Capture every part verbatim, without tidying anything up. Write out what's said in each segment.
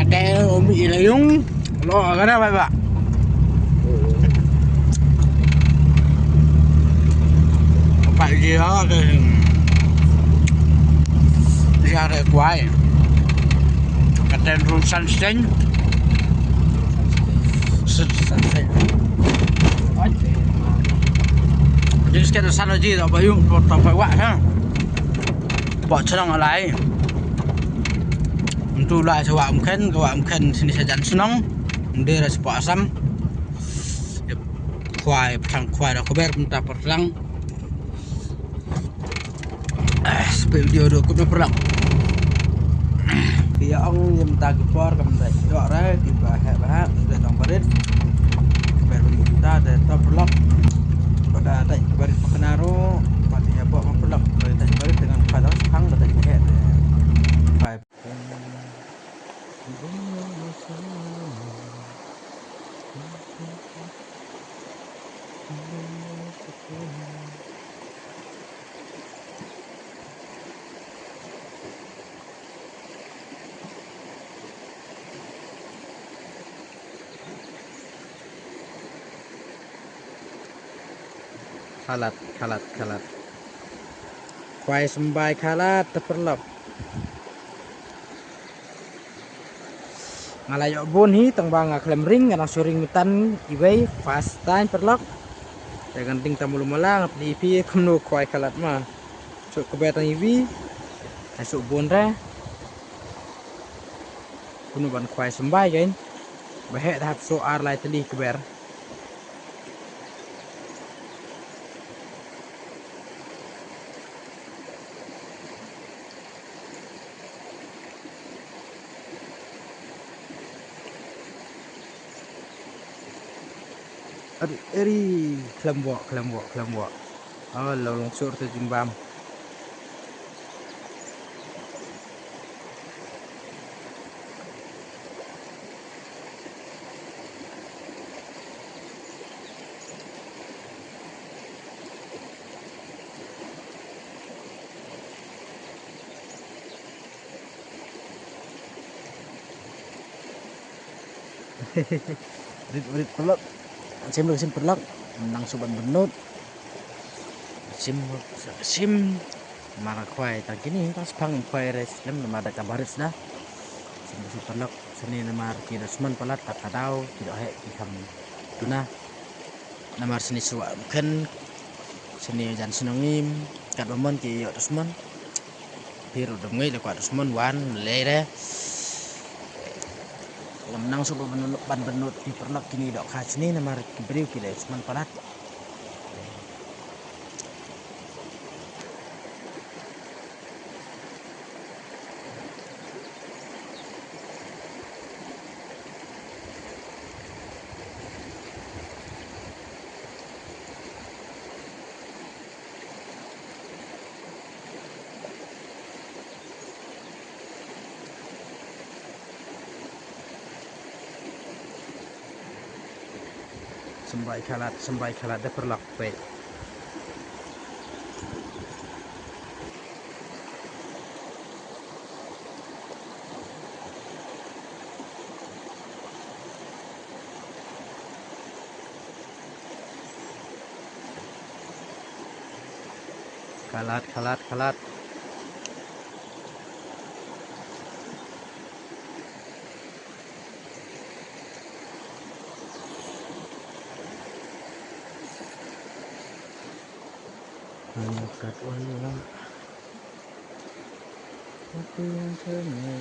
Te umi ila yung lo kana bai ba. Bai ji ha ke. Ya re kwai. Katen ru san sen. San sen. Jis kata sano ji da ba yung por ta bai wa ha. Ba chnong alai. Ntu lai sa wah mkhen, ka wah mkhen sini sa jan chnong. Ndir sa pa Assam. Khwai pthang khwai da khuber mynta pyrlang. Spe video do kup na pyrlang. Ki ong ym ta ki por kam da dok re ki ba heh ba heh sudah tang barit. Khuber mynta da top pyrlang. Pada da barit pakna ro. Pada ya bok pyrlang. Pada da barit dengan pada sang pada heh. Five. Khalat, khalat, khalat. Khwai symbai khalat, te pyrlok. Nga la ïoh bun hi, tang ba nga khlem ring, nga dang shu ring mynta iwei, first time pyrlok. Te ngan ding tam u lum mala, nga pynïaid ïa phi kumno khwai khalat ma. Shu kber tang iwei, te shu bun re. Kumno ban khwai symbai kein. Ba heh te hap shu ar lai tylli kber. Ari, ari, khlem wok, khlem wok, khlem wok. Oh, la long sur te jingbam. Rit, rit pyrlok. Sim, sim pyrlok. Nang suban benut. Sim, sim. Mara khwai tang kini tang spang khwai res lem namar da kabaris da. Sim, sim pyrlok. Sini namar ki da sman palat ta ka daw ki da heh ki kham tuna. Namar sini suwa mkhen sini jan sini ngim kat bamon ki yok da sman. Phi ruh dum ngi da kwah da sman wan lei re. Ngam nang suba ban benut ki pyrlok kini dok kha sini namar ki briew ki da sman palat. Symbai khalat, symbai khalat da pyrlok peit. Khalat, khalat, khalat. Angkat wala. Tapi yang kena.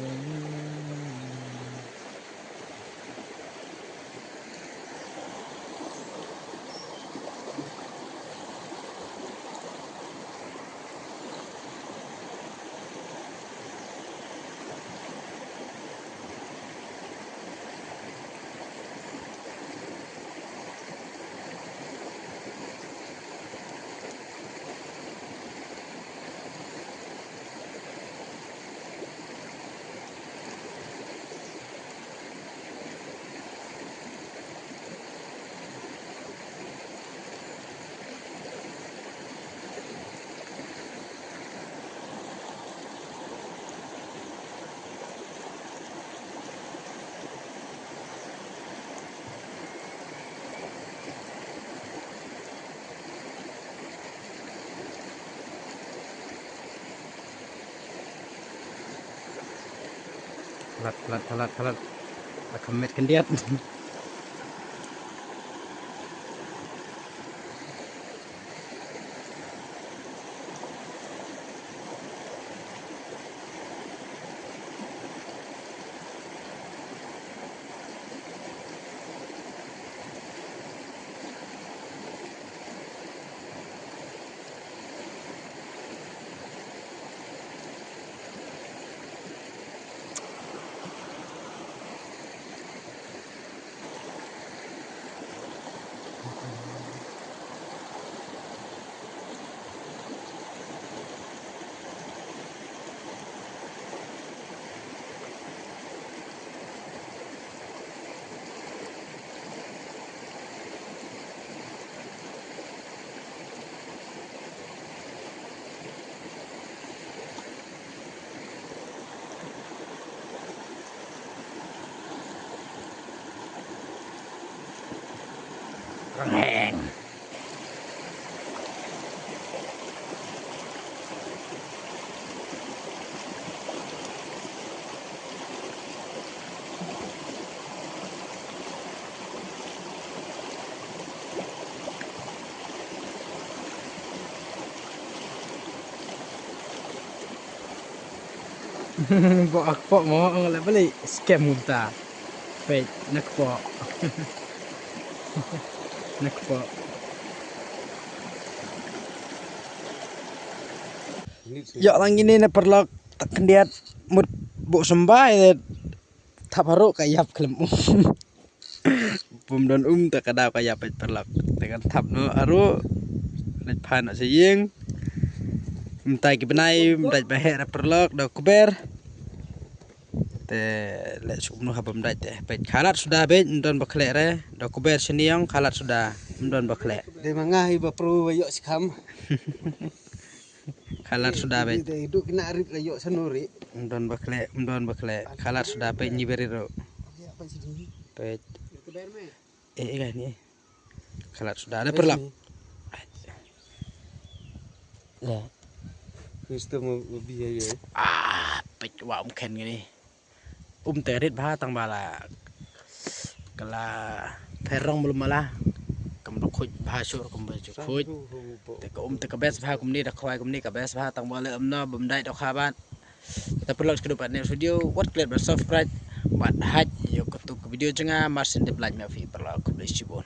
Khalat, khalat, khalat, khalat. Ka kham met khyndiat. Bo ak po mo, ang le bali scam ngum ta. Peit, na kpo. Na kpo. Ïoh lang ine na paralok, ta khyndiat mut bu symbai, thap haru ka ïap khlem um. Bym don um ta ka daw ka ïap, peit paralok. Te kan thap noh haru. Leit phan noh sha ïing. Mynta ki bnai, mynta ba heh ra paralok, da kber. Te leh suk noh ha bym dait te. Peit khalat suda, peit, ym don ba khleh re. Da kber shaniong khalat suda, ym don ba khleh. Dei ma nga hi ba pru ba ïoh skam. Khalat suda, peit. Dei duk kina rit la ïoh sanuri. Ym don ba khleh, ym don ba khleh. Khalat suda, peit, ngi beri ro. Peit. Eh, eh, ni. Khalat suda, da paralok. Le. Kristo mo biya ye. Ah, peit wa um khen ngini. Um te rit bha tang ba la. Kala pherong mul mala. Kam da khuid bha sur kam ba ju khuid. Te ka um te ka bes bha kumni, da khwai kumni ka bes bha tang ba le um na bym dait da kha bat. Te paralok, shu kdup pat ne video, wat klet bad subscribe bad hait ïa katu ka video jong nga. Mar syn dep like ma phi paralok, khublei shibun.